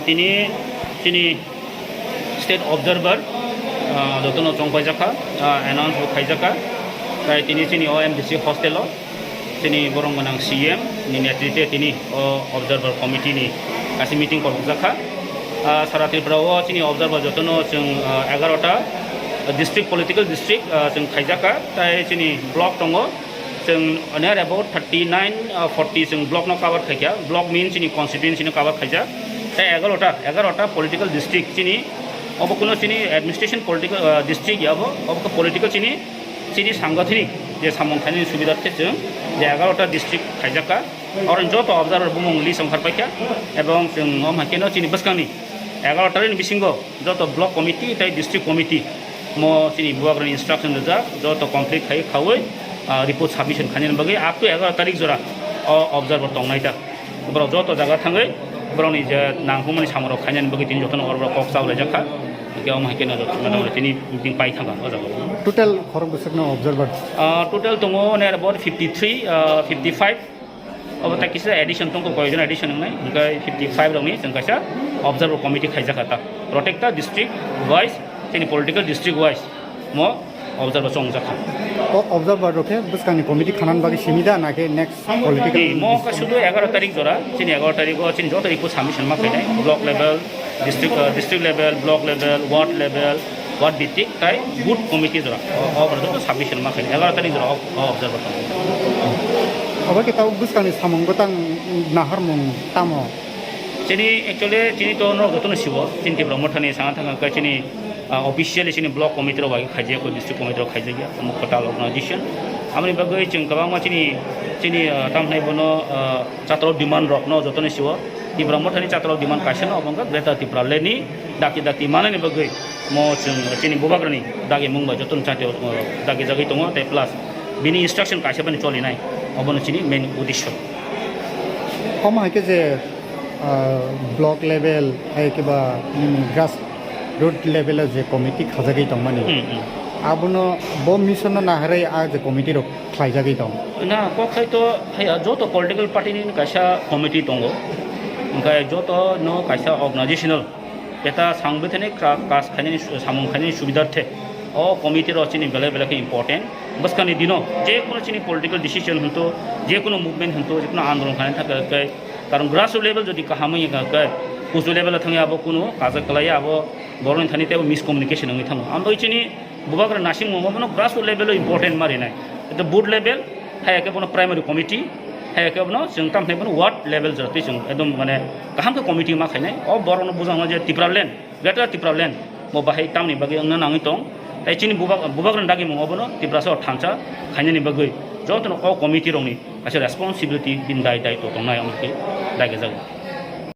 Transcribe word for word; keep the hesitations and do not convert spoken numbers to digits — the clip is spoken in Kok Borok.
Tini chini state observer, ah, jotono chongpaijakha, ah, announce bo khaijakha. Tai tini chini O M D C hostel o chini borok gwnang C M ni netrite tini o observer committee ni kaisa meeting kolokjakha. Ah, sara Tripura o chini observer jotono chwng, ah, egarota district, political district, ah, chwng khaijakha. Tai chini block tongo, chwng near about thirty nine, ah, forty chwng block no cover khaikha. Block mean chini constituency no cover khaijak. Tai egarota, egarota political district chini, obo kuno chini administration political, ah, district ya obo, obo khe political chini, chini sangathanik je samung khainani subida khe chwng je egarota district khaijakha. Oro joto observer bumung list ongkhar paikha, ebong chwng om haikhe no chini bwskangni egarota ni bisingo joto block committee tai district committee mo chini bubagrani instruction rijak, joto complete khai khaui, ah, report submission khainani bagwi up to egarota tarik jora o observer tongnai ta. Borok joto jaga thangwi borokni je nangkukmani samungrok khainani bagwi tini jotono oro borok kok cha ulaijak kha. Hingke omo haikhe no joto motamoti tini meeting pai thangkha o jaga o. Total khorok bwswkno observer? Ah, total tongo near about fifty three, ah, fifty five. Obo tai kisa addition tongkha, koijon addition wngnai, hingke fifty five rokni chwng kaisa observer committee khaijakha ta. Protecta district wise, chini political district wise mo observer chongjakha. O observer rok khe bwskangni committee khanani bagwi simi da, na khe next political? Tei mo khe sudu egarota tarik jora, chini egarota tarik o chini joto report submission ma khainai, block level, district, uh, district level, block level, ward level, ward bhitik tai booth committee jora. O, o borok joto submission ma khainai, egarota tarik jora o, o observer tong. Obo khe tabuk bwskangni samung bwtang naharmung tamo? Chini actually chini to norok jotono sibo, chini Tipra Mothani sana thangkha khe chini, ah, officially chini block committee rok bai khaijak, district committee rok khaijak ya, omo kwtal organization. Aboni bagwi chwng kwbangma chini, chini, ah, tamo hwnai bono, ah, chatrok demand rokno jotono sibo. Tipra Mothani chatrok demand kaisa no, obo wngkha Greater Tipraland ni dakti dakti manani bagwi mo chwng chini bubagrani dagi mung bai jotono chati, ah, dagi jagwi tongo, tei plus bini instruction kaisa bani cholinai, obono chini main uddesho. Omo hai khe je ah, block level, hai khe ba, mm, grass root level o je committee khajagwi tongmani, Hmm, hmm. Abono bo mission no naharwi a je committee rok khlaijagwi tong. Na, kok khai to, hai, ah, joto political party ni kaisa committee tongo, hingkhe joto no kaisa organizational eta sangwithani kra-, kas khainani su-, samung khainani subidharthe o committee rok chini belai belai khe important. Bwskangni dino je kono chini political decision hwnto, je kono movement hwnto, je kono andolon khainani thangkhe, karon grassroots level jodi kaham wngya kha khe, kuchu level o thangya abo kuno kajak kwlaiya, abo borokni thani tei abo miscommunication wngwi thango. Amtwi chini bubagra nasimung obono grassroots level o important ma rinai. Eto booth level, hai khe bono primary committee, hai khe bono chwng tamo hwnai bono ward level jora twi chwng ekdom mane kaham khe committee ma khainai. O borokno bujangno je Tipraland, Greater Tipraland, bo bahai tamni bagwi wngna nangwi tong. Tai chini bubak, bubagrani dagimung obono Tiprasa o thansa khainani bagwi jotono o committee rokni kaisa responsibility bini dai daitw tongnai, omo khe daigajago.